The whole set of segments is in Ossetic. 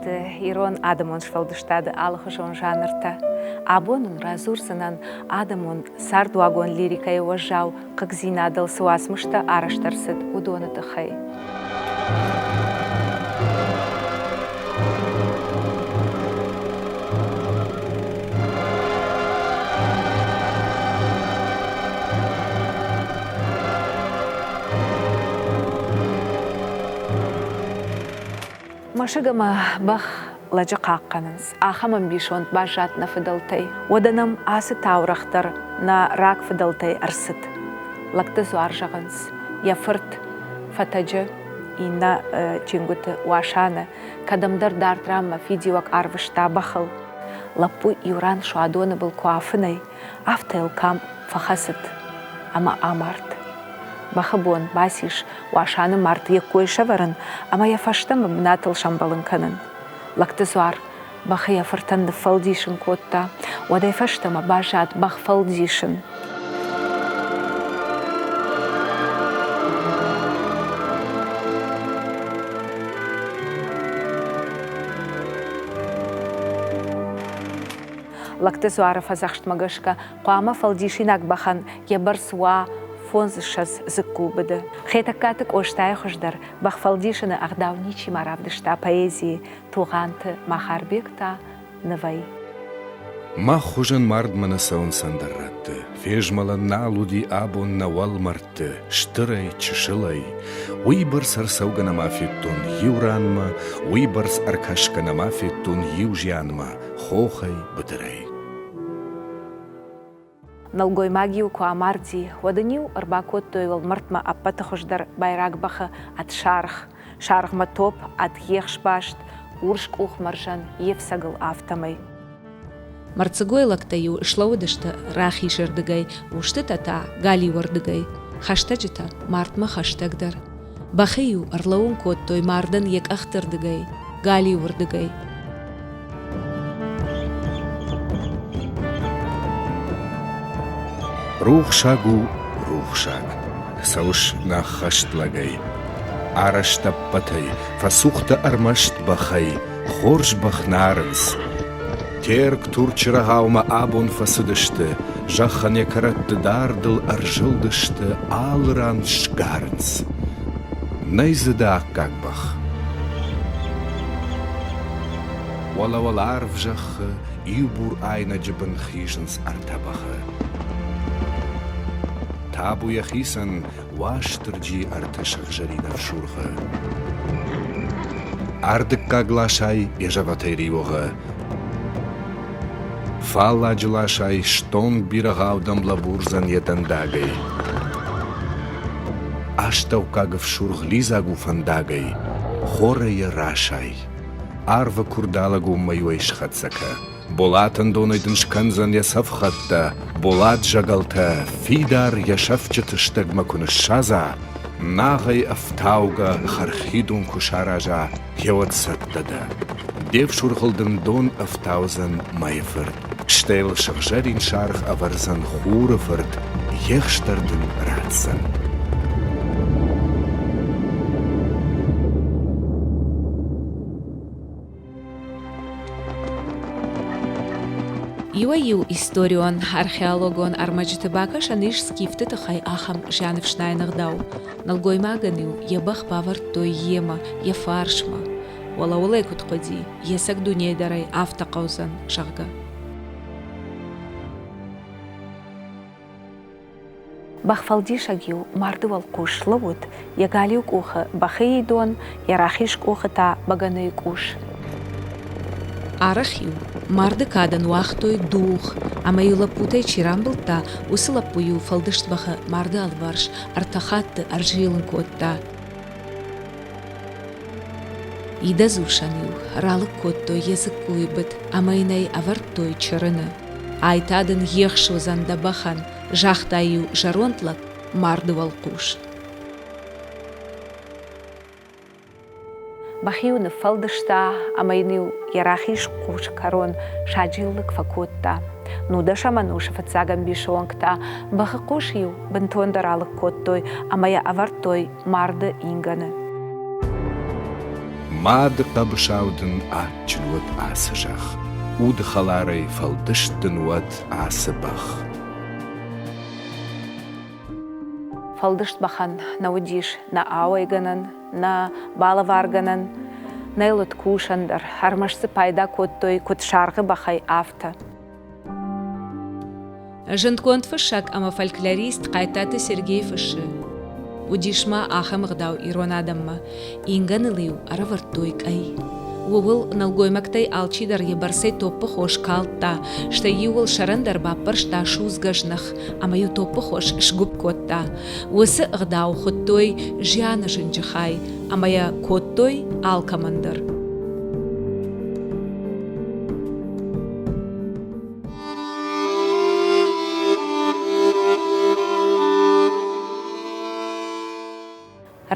сты ирон адӕмон сфӕлдыстады алыхуызон жанртӕ. Абон уын радзурдзынӕн адӕмон цардуагон лирикӕйы уӕззау хъыгдзинадыл цы уацмыстӕ арӕзт ӕрцыд, уыдоны тыххӕй. Мӕсыг ӕмӕ бӕх лӕджы хъахъхъӕнынц. Ахӕм ӕмбисонд баззад нӕ фыдӕлтӕй. Уӕдӕ нӕм ацы таурӕгъ дӕр нӕ рагфыдӕлтӕй ӕрцыд. Лӕгты дзуар зӕгъынц, йӕ фырт фӕтӕджы иннӕ чингуыты Уасаны кӕдӕмдӕр дард ранмӕ фидиуӕг арвыста бӕхыл. Лӕппу иу ран суадоны был куы афынӕй, афтӕ йыл кӕм фӕхӕцыд ӕмӕ амард. Бӕхы бон бацис Уасаны мард йе ккой сӕвӕрын ӕмӕ йӕ фӕстӕмӕ бынатыл сӕмбӕлын кӕнын. Лӕгты дзуар бӕхы йӕ фыртӕн ныффӕлдисын кодта, уӕдӕй фӕстӕмӕ баззад бӕх фӕлдисын. Лӕгты дзуары фӕдзӕхстмӕ гӕсгӕ хъуамӕ фӕлдисинаг бӕхӕн йӕ бӕрц уа фондзыссӕдз дзыккубыды. Хетӕгкаты Къостайы хуыздӕр бӕхфӕлдисыны ӕгъдау ничима равдыста поэзийы, Тугъанты Махарбег та нывӕй. Мах хуызӕн мардмӕ нӕ цӕуынц ӕндӕр рӕтты, фезмӕлӕн нал уыди абон нӕ уӕлмӕрдты, стырӕй, чысылӕй. Уыйбӕрц ӕрцӕугӕ нӕма федтон иу ранмӕ, уыйбӕрц ӕркӕсгӕ нӕма федтон иу зианмӕ, хохӕй, быдырӕй. Нӕлгоймаг-иу куы амарди, уӕд ын-иу ӕрбакодтой уӕлмӕрдмӕ ӕппӕты хуыздӕр байраг бӕхы ӕд саргъ, саргъмӕ топп ӕд ехс баст, урс къухмӕрзӕн йе фцӕгыл, афтӕмӕй. Мӕрддзыгой лӕгтӕ-иу слӕууыдысты рахизырдыгӕй, устытӕ та галиуӕрдыгӕй, хӕстӕджытӕ мардмӕ хӕстӕгдӕр. Бӕхы-иу ӕрлӕууын кодтой мардӕн йӕ къӕхтырдыгӕй, галиуырдыгӕй. Рухсаг у, рухсаг, цӕуыс нӕххӕст лӕгӕй. Арӕзт ӕппӕтӕй, фӕцух дӕ ӕрмӕст бӕхӕй, хорз бӕх нӕ арынц. Терк Турчы рӕгъаумӕ абон фӕцыдысты, зӕххӕн йӕ кӕрӕтты дардыл ӕрзылдысты, алы ран сгарынц. Нӕй дзы дӕ аккаг бӕх. Уӕлӕ уӕларв зӕххы иу бур айнӕджы бын хизынц ӕртӕ бӕхы. Табу йӕхицӕн Уастырджи ӕртӕ сыгъзӕрин ӕфсургъы. Ардыккаг ласай йӕ зӕвӕтӕй риуыгъы. Фалладжы ласай стонг бирӕгъау дӕм лӕбурдзӕн йӕ дӕндагӕй. Астӕуккаг ӕфсургъ лидзӕг у фӕндагӕй, хорӕй йӕ расай. Арвы куырдалӕгонмӕ-иу ӕй схӕццӕ кӕ. Болатӕндонӕй дын скӕндзӕн йӕ цӕфхӕдтӕ, болат зӕгӕлтӕ фидар йӕ сӕфджыты стӕгмӕ куы ныссадза, нагъӕй ӕфтаугӕ хӕрхидон куы сараза, гъеуӕд цӕттӕ дӕ. Де фсургъыл дын дон ӕфтаудзӕн мӕйы фырт, стӕй йыл сыгъзӕрин саргъ ӕвӕрдзӕн хуры фырт, ехс дӕр дын ратдзӕн. Иуӕй-иу историон, археологон ӕрмӕджыты бакӕсӕн ис скифты тыххӕй ахӕм зианӕфснайӕн ӕгъдау. Нӕлгоймагӕн-иу йӕ бӕх бавӕрдтой йемӕ, йӕ фарсмӕ. Уӕлӕуыл ӕй куыд хъуыди, йе цӕг дунейы дӕр ӕй афтӕ хъӕудзӕн, зӕгъгӕ. Бӕхфӕлдисӕг-иу марды уӕлхъус слӕууыд, йӕ галиу къухы бӕхы идон, йӕ рахиз къухы та бӕгӕныйы къус. Арӕх-иу марды кадӕн уагътой дугъ, ӕмӕ-иу лӕппутӕй чи рамбылдта, уыцы лӕппу-иу фӕлдыст бӕхы марды алыварс ӕртӕ хатты ӕрзилын кодта. Идӕдз усӕн-иу ралыг кодтой йӕ дзыккуйы быд ӕмӕ йын ӕй ӕвӕрдтой чырыны. Ай та дын ехс уыдзӕн дӕ бӕхӕн, загъта-иу зӕронд лӕг марды уӕлхъус. Бӕх-иу ныффӕлдыста ӕмӕ йын-иу йӕ рахиз хъус кӕрон саджиллыг фӕкодта. Нудӕсӕм ӕнусы фыццаг ӕмбисы онг та бӕхы хъус-иу бынтондӕр алыг кодтой ӕмӕ йӕ ӕвӕрдтой марды ингӕны. Мады хъӕбысау дын адджын уӕд ацы зӕхх, Уды хӕларӕй фӕлдыст дын уӕд ацы бӕх. Фӕлдыст бӕхӕн нӕ уыдис нӕ ауӕйгӕнӕн, нӕ балӕваргӕнӕн, нӕ йыл уыд кусӕн дӕр, ӕрмӕст дзы пайда кодтой куыд саргъы бӕхӕй, афтӕ. Зындгонд фыссӕг ӕмӕ фольклорист Хъайтаты Сергей фыссы: Уыдис ма ахӕм ӕгъдау ирон адӕммӕ, ингӕныл-иу ӕрӕвӕрдтой къӕй. Ууыл нӕлгоймӕгтӕй алчидӕр йӕ бӕрцӕй топпыхос калдта, стӕй-иу ыл сӕрӕн дӕр баппӕрста судзгӕ зных ӕмӕ-иу топпыхос сгуыпп кодта. Уыцы ӕгъдау хуыдтой зианы зынджы хай ӕмӕ йӕ кодтой алкӕмӕн дӕр.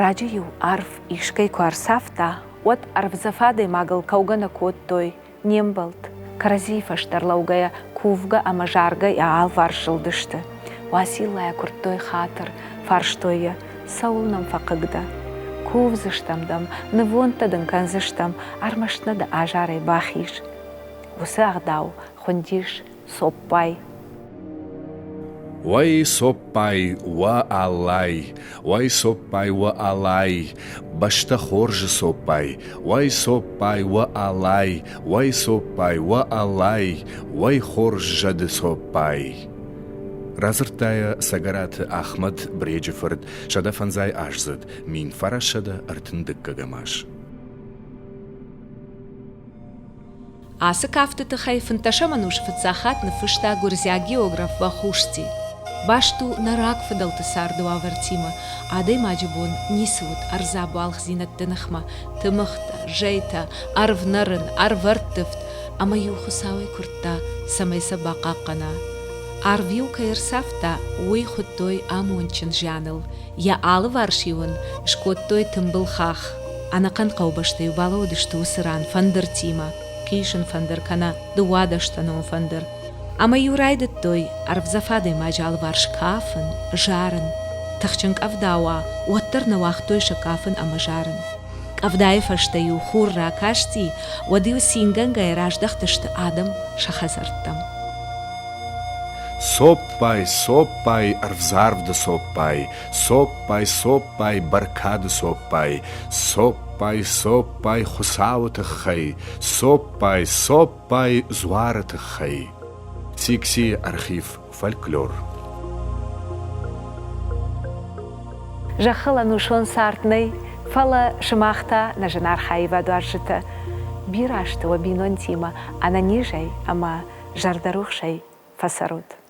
Раджы-иу арв искӕй куы ӕрцавта, уӕд ӕрвдзӕф адӕймагыл кӕугӕ нӕ кодтой, не мбӕлд. Кӕрӕдзийы фӕстӕ ӕрлӕугӕйӕ кувгӕ ӕмӕ заргӕ йӕ алыварс зылдысты. Уациллайӕ куырдтой хатыр, фарстой йӕ, цӕуыл нӕм фӕхъыг дӕ? Кувдзыстӕм дӕм, нывондтӕ дын кӕндзыстӕм, ӕрмӕст нӕ дӕ азарӕй бахиз. Уыцы ӕгъдау хуындис цоппай. Уӕй, цоппай, уӕ алай, уӕй, цоппай, уӕ алай, бӕстӕ хорзы цоппай, уӕй, цоппай, уӕ алай, уӕй, цоппай, уӕ алай, уӕй, хорз зӕды цоппай. Радзырдта йӕ Цӕгӕраты Ахмӕт Бреджы фырт 105 аздзыд 1932 аз. Ацы кафты тыххӕй фынддӕсӕм ӕнусы фыццаг хатт ныффыста гуырдзиаг географ Вахушти. Баст у нӕ рагфыдӕлты царды уавӕртимӕ. Адӕймаджы бон ницы уыд ӕрдзӕбуалгъдзинӕдты ныхмӕ, тымыгътӕ, зӕйтӕ, ӕрвнӕрын, ӕрвӕрттывд, ӕмӕ-иу Хуыцауӕй куырдта, цӕмӕй сӕ бахъахъхъӕна. Арв-иу кӕй ӕрцавта, уый хуыдтой амондджын зианыл, йӕ алыварс-иу ын скодтой тымбыл хахх. Ӕнӕхъӕн хъӕубӕстӕ-иу балӕууыдысты уыцы ран фӕндыртимӕ, хъисын фӕндыр кӕнӕ дыууадӕстӕнон фӕндыр. Ӕмӕ-иу райдыдтой ӕрвдзӕф адӕймаджы алыварс кафын, зарын. Тыхджын къӕвда уа, уӕддӕр нӕ уагътой сӕ кафын ӕмӕ зарын. Къӕвдайы фӕстӕ-иу хур ракасти, уӕд-иу цингӕнгӕйӕ раздӕхтысты адӕм сӕ хӕдзӕрттӕм. Цоппай, цоппай, ӕрвдзарвды цоппай, Цоппай, цоппай, бӕркады цоппай, Цоппай, цоппай, Хуыцауы тыххӕй, Цоппай, цоппай, дзуары тыххӕй. Циксийы архив фольклор. Зӕххыл ӕнусон цард нӕй, фӕлӕ сымах та нӕ зынаргъ аивадуарзджытӕ бирӕ сты уӕ бинонтимӕ ӕнӕнизӕй ӕмӕ зӕрдӕрухсӕй фӕцӕрут.